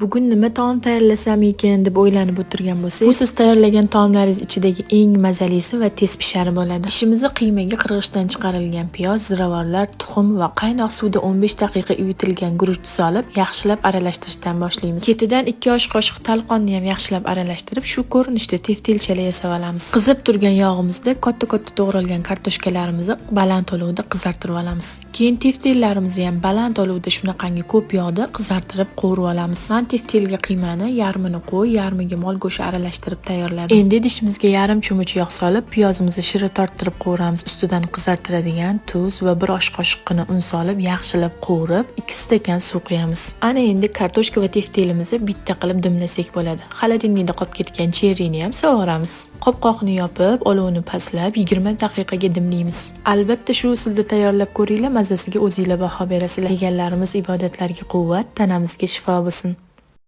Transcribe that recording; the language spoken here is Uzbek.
Bugun nima taom tayyorlasam ekan deb o'ylanib o'tirgan bo'lsangiz, bu siz tayyorlagan taomlaringiz ichidagi eng mazalisi va tez pishari bo'ladi. Ishimizni qiymaga qirg'ichdan chiqarilgan piyoz, ziravorlar, tuxum va qaynoq suvda 15 daqiqa ivitilgan guruch solib, yaxshilab aralashtirishdan boshlaymiz. Ketidan 2 osh qoshiq talqonni ham yaxshilab aralashtirib, shu ko'rinishda teftelchalar yasab olamiz. Qizib turgan yog'imizda katta-katta to'g'ralgan kartoshkalarimizni baland olovda qizartirib olamiz. Keyin teftellarimizni ham baland olovda shunaqangi ko'p yog'da qizartirib qovurib olamiz. Man teftelga qiymani yarmini qo'y, yarmiga mol go'shti aralashtirib tayyorladim. Endi idishimizga yarim cho'mich yog' solib, piyozimizni shira torttirib qovuramiz. Ustidan qizartiradigan tuz va 1 osh qoshiqqina un solib, yaxshilab qovurib, 2 stakan suv quyamiz. Ana endi kartoshka va teftelimizni bitta qilib dimlasak bo'ladi. Холодильник da qolib ketgan cherrini ham sovuramiz. Qopqoqni yopib, olovni pastlab 20 daqiqaga dimlaymiz. Albatta shu usulda tayyorlab ko'ringlar, mazasiga o'zinglar baho berasizlar. Yeganlarimiz ibodatlarga quvvat, tanamizga shifo bo'lsin.